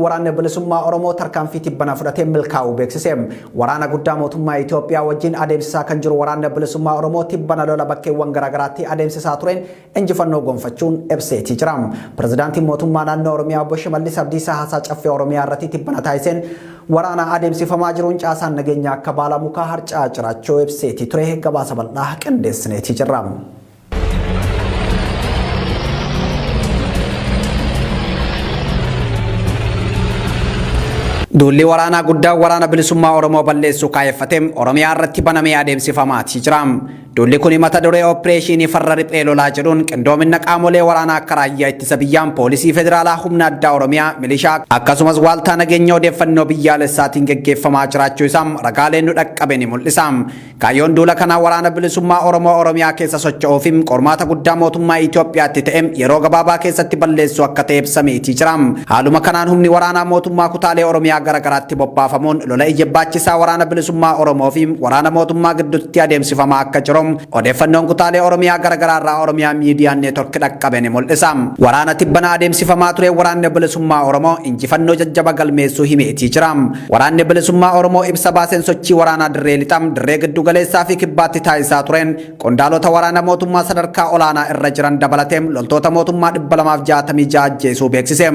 Waraanni Bilisummaa Oromoo tarkaanfii tibbana fudhateen milkaa'uu beeksise. Waraana guddaa mootummaa Itoophiyaa wajjin adeemsisaa kan jiru Waraanni Bilisummaa Oromoo tibbana lola bakkeewwan garaagaraatti adeemsisaa tureen injifannoo gonfachuun ibseetii jira. Pirezidaantiin mootummaa naannoo Oromiyaa Obbo Shimallis Abdiisaa haasaa Caffee Oromiyaa irratti tibbana taasiseen waraana adeemsifamaa jiruun caasaan nageenyaa akka baala mukaa harca'aa jiraachuu ibseetii ture. Gabaasa bal'aa qindeessineetii jirra. Duulli waraanaa guddaan waraana bilisummaa Oromoo balleessuu kaayeffate Oromiyaa irratti banamee adeemsifamaatii jira. Duulli kun mata duree Ooppireeshinii farra riphee lolaa jedhuun qindoominna qaamolee waraanaa akka raayyaa ittisa biyyaan, poolisii federaalaa, humna addaa Oromiyaa, milishaa akkasumas waaltaa nageenya odeeffannoo biyyaalessaatiin geggeeffamaa jiraachuu isaa ragaaleen nu dhaqqabe ni mul'isa. Kaayyoon duula kanaa waraana bilisummaa Oromoo Oromiyaa keessa socho'uu fi qormaata guddaa mootummaa Itoophiyaatti ta'e yeroo gabaabaa keessatti balleessuu akka ta'e ibsameetii jira. Haaluma kanaan humni waraanaa mootummaa kutaalee Oromiyaa gara garaatti bobbaafamuun lola ijjibbaachisaa waraana bilisummaa Oromoo fi waraana mootummaa gidduutti adeemsifamaa akka jiru odeeffannoon kutaalee Oromiyaa gara garaa irraa Oromiyaa Miidiyaa Neetwork dhaqqabe ni mul'isa. Waraana tibbana adeemsifamaa ture waraanni bilisummaa Oromoo injifannoo jajjaba galmeessuu himeetii jira. Waraanni Bilisummaa Oromoo ibsa baaseen sochii waraanaa dirree lixaa, dirree giddu galeessaa fi kibbaatti taasisaa tureen qondaalota waraana mootummaa sadarkaa olaanaa irra jiran dabalatee loltoota mootummaa 266 ajjeesuu beeksise.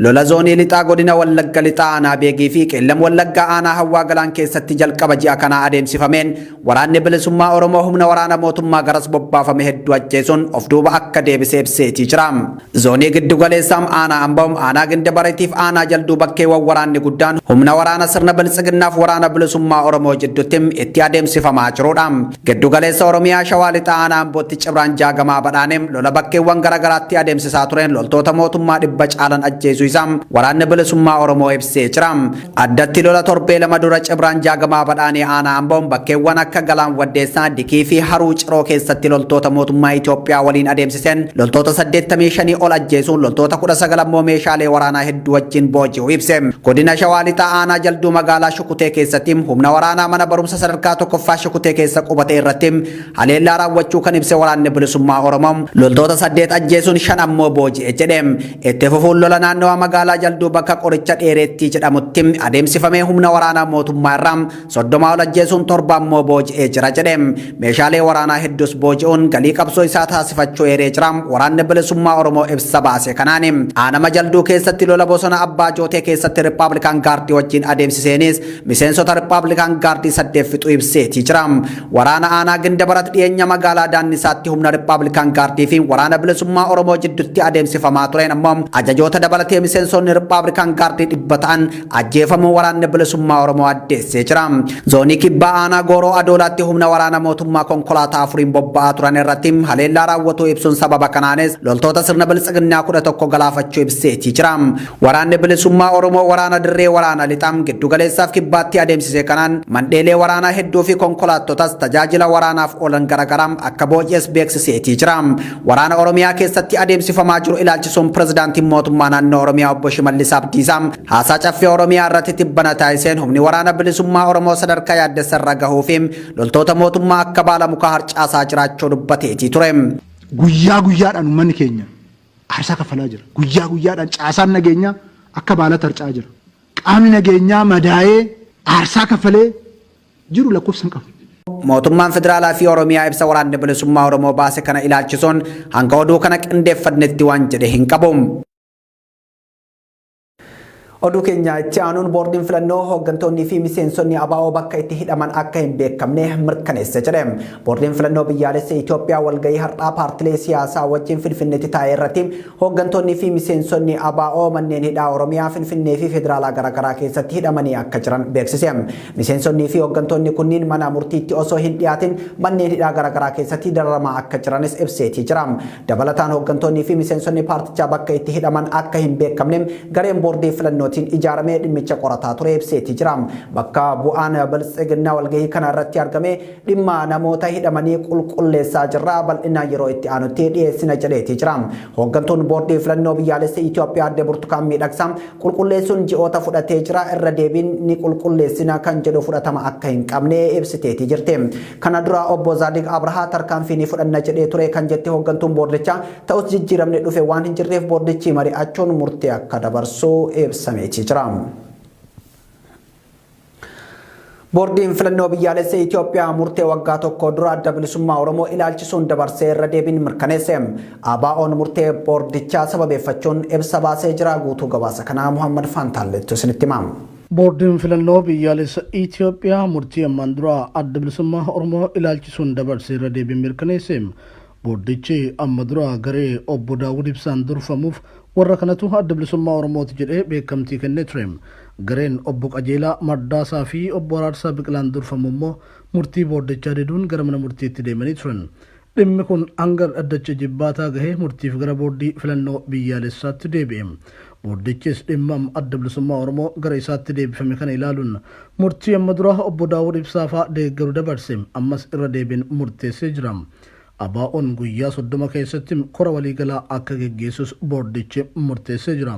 Lola zoonii lixaa godina Wallagga lixaa aanaa Beegii fi Qeellam Wallaggaa aanaa Hawwaa Galaan keessatti jalqaba ji'a kanaa adeemsifameen Waraanni Bilisummaa Oromoo humna waraana mootummaa garas bobbaafame hedduu ajjeesuun of duuba akka deebise ibseetii jira. Zoonii giddu galeessaa aanaa Amboo, aanaa Gindabaretiif aanaa Jalduu bakkeewwan waraanni guddaan humna waraana sirna Biltsiginnaaf waraana Bilisummaa Oromoo jidduutti itti adeemsifamaa jirudha. Giddu galeessa Oromiyaa Shawaa Lixaa aanaa Ambootti Cibraan Jaagamaa Badhaanee lola bakkeewwan garaagaraatti adeemsisaa tureen loltoota mootummaa 100 caalan ajjeesuu isaa waraanni Bilisummaa Oromoo ibsee jira. Addatti lola torbee 2 dura Cibraan Jaagamaa Badhaanee Aanaa Amboon bakkeewwan akka Galaan Waddeessaa, Dikii fi Haruu Ciroo keessatti loltoota mootummaa Itoophiyaa waliin adeemsiseen loltoota 85 ol ajjeesuun loltoota 19 ammoo meeshaalee waraanaa hedduu wajjin booji'uu ibse. Godina Shawaa Lixaa Aanaa Jalduu magaalaa Shukutee keessatti humna waraanaa mana barumsa sadarkaa 1ffaa Shukutee keessa qubate irratti haleellaa raawwachuu kan ibse Waraanni Bilisummaa Oromoo loltoota 8 ajjeesuun 5 ammoo booji'e jedhe. Itti fufuun lola naannawa magaalaa Jalduu bakka Qoricha Dheereettii jedhamutti adeemsifamee humna waraanaa mootummaa irraa 30 ol ajjeesuun 7 ammoo booji'ee jira jedhe. Meeshaalee waraanaa hedduus booji'uun galii qabsoo isaa taasifachuu eeree jira. Waraanni Bilisummaa Oromoo ibsa baase kanaan aanama Jalduu keessatti lola bosona Abbaa Jootee keessatti Rippaablikaan Gaardii wajjin adeemsiseenis miseensota Rippaablikaan Gaardii 8 fixuu ibseetii jira. Waraana aanaa Gindabarat dhiyeenya magaalaa Daannisaatti humna Rippaablikaan Gaardii fi Waraana Bilisummaa Oromoo jiddutti adeemsifamaa tureen ammoo ajajoota dabalatee miseensonni Rippaablikaan Gaardii 100 ta'an ajjeefamuu Waraanni Bilisummaa Oromoo addeessee jira. Zoonii Kibbaa aanaa Gooroo Adoolaatti humna waraana mootummaa konkolaataa afuriin bobba'aa turan irratti haleellaa raawwatuu ibsuun sababa kanaanis loltoota sirna Biltsiginnaa 11 galaafachuu ibseetii jira. Waraanni Bilisummaa Oromoo waraana dirree waraana lixaa, giddu galeessaaf kibbaatti adeemsise kanaan mandheelee waraanaa hedduu fi konkolaattotas tajaajila waraanaaf oolan garagaraa akka booji'es beeksiseetii jira. Waraana Oromiyaa keessatti adeemsifamaa jiru ilaalchisuun Pirezidaantiin Mootummaa Naannoo Oromiyaa Obbo Shimallis Abdiisaa haasaa Caffee Oromiyaa irratti tibbana taasiseen humni waraana bilisummaa Oromoo sadarkaa yaaddessa irra gahuu fi loltoota mootummaa akka baala mukaa harcaasaa jiraachuu dubbateetii ture. Guyyaa guyyaadhaan uummanni keenya aarsaa kaffalaa jira. Guyyaa guyyaadhaan caasaan nageenyaa akka baala tarca'aa jira. Qaamni nageenyaa madaa'ee aarsaa kaffalee jiru lakkoofsa hin qabu. Mootummaan Federaalaa fi Oromiyaa ibsa Waraanni Bilisummaa Oromoo baase kana ilaalchisuun hanga oduu kana qindeeffannetti waan jedhe hin qabu. Oduu keenya itti aanuun boordiin filannoo hooggantoonni fi miseensonni ABO bakka itti hidhaman akka hin beekamne mirkaneesse jedhe. Boordiin filannoo biyyaalessa Itoophiyaa walgahii har'aa paartilee siyaasaa wajjin Finfinneetti taa'e irratti hooggantoonni fi miseensonni ABO manneen hidhaa Oromiyaa, Finfinnee fi federaalaa garaagaraa keessatti hidhamanii akka jiran beeksise. Miseensonnii fi hooggantoonni kunniin mana murtiitti osoo hin dhiyaatin manneen hidhaa garaagaraa keessatti dararamaa akka jiranis ibseetii jira. Dabalataan hooggantoonnii fi miseensonni paartichaa bakka itti hidhaman akka hin beekamne gareen boordii filannootiif filannootiin ijaaramee dhimmicha qorataa ture ibseeti jira. Bakka bu'aan Biltsiginnaa walgahii kana irratti argame dhimma namoota hidhamanii qulqulleessaa jirra, bal'inaan yeroo itti aanutti dhiyeessina jedheeti jira. Hooggantuun boordii filannoo biyyaalessa Itoophiyaa Aadde Burtukaan Miidhagsaa qulqulleessuun ji'oota fudhatee jira, irra deebiin ni qulqulleessina kan jedhu fudhatama akka hin qabne ibsiteeti jirti. Kana dura obbo Zaadig Abrahaa tarkaanfii ni fudhanna jedhee ture kan jette hooggantuun boordichaa, ta'us jijjiiramni dhufe waan hin jirreef boordichi mari'achuun murtee akka dabarsu ibsameeti jira. Boordiin Filannoo Biyyaalessa Itoophiyaa murtee waggaa tokko dura Adda Bilisummaa Oromoo ilaalchisuun dabarsee irra deebiin mirkaneesse. ABOn murtee boordichaa sababeeffachuun ibsa baasee jira. Guutuu gabaasa kanaa Muhammad Faantaalleettu isinitti hima. Boordiin Filannoo Biyyaalessa Itoophiyaa murtii ammaan dura Adda Bilisummaa Oromoo ilaalchisuun dabarse irra deebiin mirkaneesse. Boordichi amma dura garee Obbo Daawud Ibsaan durfamuuf warra kanatu Adda Bilisummaa Oromooti jedhee beekamtii kennee ture. Gareen Obbo Qajeelaa Mardaasaa fi Obbo Araarsaa Biqilaan durfamu immoo murtii boordichaa diduun gara mana murtiitti deemanii turan. Dhimmi kun hanga dhaddacha jibbaataa gahee murtiif gara boordii filannoo biyyaalessaatti deebi'e. Boordichis dhimma Adda Bilisummaa Oromoo gara isaatti deebifame kana ilaaluun murtii amma dura Obbo Daawud Ibsaa fa'aa deeggaru dabarse ammas irra deebiin murteessee jira. ABOn guyyaa 30 keessatti kora waliigalaa akka geggeessus boordichi murteessee jira.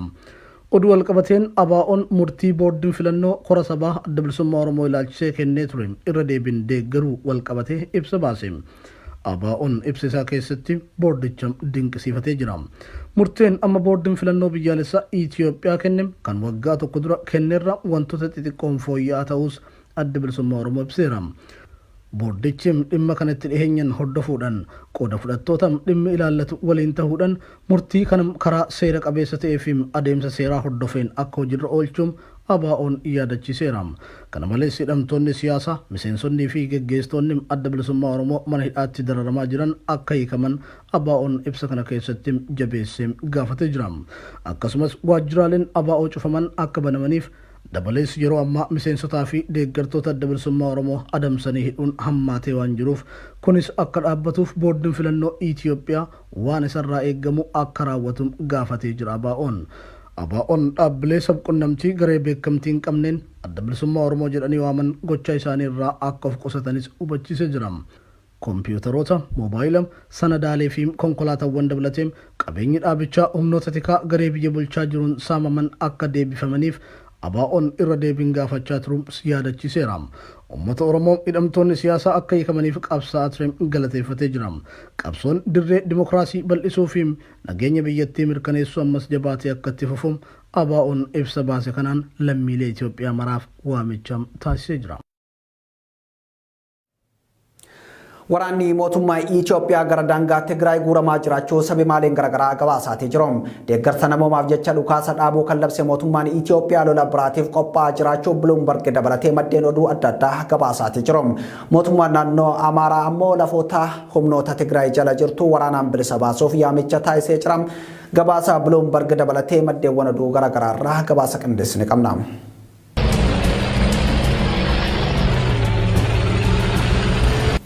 Oduu walqabateen ABOn murtii boordiin filannoo kora sabaa Adda Bilisummaa Oromoo ilaalchisee kennee ture irra deebiin deeggaruu walqabatee ibsa baase. ABOn ibsa isaa keessatti boordicha dinqisiifatee jira. Murteen amma boordiin filannoo biyyaalessaa Itoophiyaa kenne kan waggaa tokko dura kennerra wantoota xixiqqoon fooyya'aa ta'us Adda Bilisummaa Oromoo ibseera. Boordichi dhimma kana itti dhiheenyan hordofuudhaan qooda fudhattoota dhimmi ilaallatu waliin ta'uudhaan murtii kana karaa seera qabeessa ta'ee fi adeemsa seeraa hordofeen akka hojiirra oolchuun ABOn yaadachiiseera. Kana malees hidhamtoonni siyaasaa, miseensonnii fi geggeessitoonni Adda Bilisummaa Oromoo mana hidhaatti dararamaa jiran akka hiikaman ABOn ibsa kana keessatti jabeessee gaafatee jira. Akkasumas waajjiraaleen ABO cufaman akka banamaniif, dabalees yeroo ammaa miseensotaa fi deeggartoota Adda Bilisummaa Oromoo adamsanii hidhuun hammaatee waan jiruuf kunis akka dhaabbatuuf boordiin filannoo Itoophiyaa waan isarraa eeggamu akka raawwatu gaafatee jira ABOn. ABOn dhaabbilee sabqunnamtii garee beekamtii hin qabneen Adda Bilisummaa Oromoo jedhanii waaman gochaa isaanii irraa akka of qusatanis hubachiisee jira. Kompiitaroota, moobaayila, sanadaalee fi konkolaataawwan dabalatee qabeenyi dhaabichaa humnoota tikaa garee biyya bulchaa jiruun saamaman akka deebifamaniif ABOn irra deebiin gaafachaa turuus yaadachiiseera. Uummata Oromoo hidhamtoonni siyaasaa akka hiikamaniif qabsaa'aa ture galateeffatee jira. Qabsoon dirree dimokiraasii bal'isuu fi nageenya biyyattii mirkaneessuu ammas jabaatee akka itti fufu ABOn ibsa baase kanaan lammiilee Itoophiyaa maraaf waamicha taasisee jira. Waraanni mootummaa Itoophiyaa gara daangaa Tigraay guuramaa jiraachuu sabimaaleen garaagaraa gabaasaatii jiru. Deeggarsa namoomaaf jecha dhukaasa dhaabuu kan labse mootummaan Itoophiyaa lola biraatiif qophaa'aa jiraachuu Bloomberg dabalatee maddeen oduu adda addaa gabaasaatii jiru. Mootummaan naannoo Amaaraa ammoo lafoota humnoota Tigraay jala jirtu waraanaan bilisa baasuuf yaamicha taasisee jira. Gabaasa Bloomberg dabalatee maddeewwan oduu garaagaraa irraa gabaasa qindeessine qabna.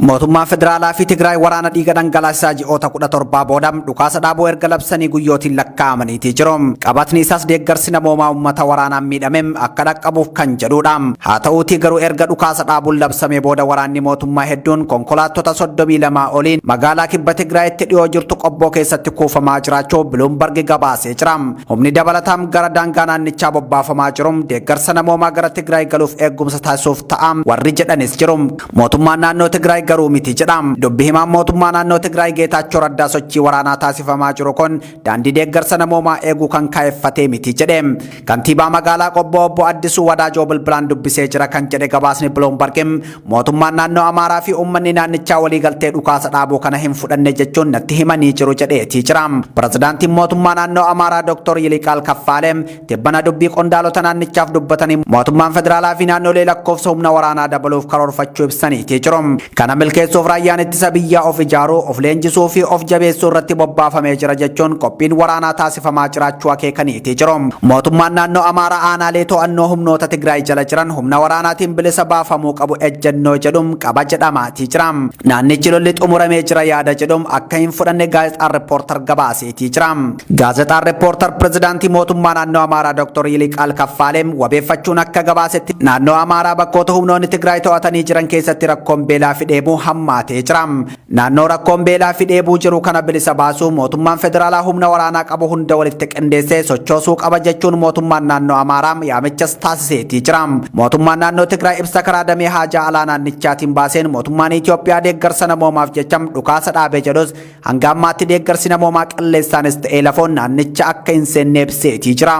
Mootummaan federaalaa fi Tigraay waraana dhiiga dhangalaasisaa ji'oota 17 booda dhukaasa dhaabuu erga labsanii guyyootiin lakkaa'amaniitii jiru. Qabatni isaas deeggarsi namoomaa uummata waraanaan miidhame akka dhaqqabuuf kan jedhudha. Haa ta'uutii garuu erga dhukaasa dhaabuun labsamee booda waraanni mootummaa hedduun konkolaattota 32 oliin magaalaa kibba Tigraayitti dhiyoo jirtu Qobboo keessatti kuufamaa jiraachuu Bloomberg gabaasee jira. Humni dabalataan gara daangaa naannichaa bobbaafamaa jiru deeggarsa namoomaa gara Tigraay galuuf eegumsa taasisuuf ta'a warri jedhanis jiru. Mootummaan naannoo Tigraay garuu miti jedha. Dubbi himaan mootummaa naannoo Tigraay Geetaachoo Raddaa sochii waraanaa taasifamaa jiru kun daandii deeggarsa namoomaa eeguu kan kaayeffatee miti jedhe. Kantiibaa magaalaa Qobboo obbo Addisuu Wadaajoo bilbilaan dubbisee jira kan jedhe gabaasni Bloomberg mootummaan naannoo Amaaraa fi uummanni naannichaa waliigaltee dhukaasa dhaabuu kana hin fudhanne jechuun natti himanii jiru jedheetii jira. Pirezidaantiin mootummaa naannoo Amaaraa Dr. Yiliqaal Kaffaalee tibbana dubbii qondaalota naannichaaf dubbatanii mootummaan federaalaa fi naannolee lakkoofsa humna waraanaa dabaluuf karoorfachuu ibsaniitii jiru. Kana Kana milkeessuuf raayyaan ittisa biyyaa of ijaaruu, of leenjisuu fi of jabeessuu irratti bobbaafamee jira jechuun qophiin waraanaa taasifamaa jiraachuu akeekaniiti jiru. Mootummaan naannoo Amaaraa aanaalee to'annoo humnoota Tigraay jala jiran humna waraanaatiin bilisa baafamuu qabu ejjennoo jedhum qaba jedhamaatii jira. Naannichi lolli xumuramee jira yaada jedhum akka hin fudhanne gaazexaan Reporter gabaaseetii jira. Gaazexaan Reporter pirezidaantii mootummaa naannoo Amaaraa Dr. Yiliqaal Kaffaalee wabeeffachuun akka gabaasetti naannoo Amaaraa bakkoota humnoonni Tigraay to'atanii jiran keessatti rakkoon beelaa fi dheebuu hammaatee jira. Naannoo rakkoon beelaa fi dheebuu jiru kana bilisa baasuu mootummaan federaalaa humna waraanaa qabu hunda walitti qindeessee sochoosuu qaba jechuun mootummaan naannoo Amaaraa yaamichas taasiseetii jira. Mootummaan naannoo Tigraay ibsa karaa damee haajaa alaa naannichaatiin baaseen mootummaan Itoophiyaa deeggarsa namoomaaf jecha dhukaasa dhaabee jedhus hanga ammaatti deeggarsi namoomaa qilleensaanis ta'ee lafoon naannicha akka hin seenne ibseetii jira.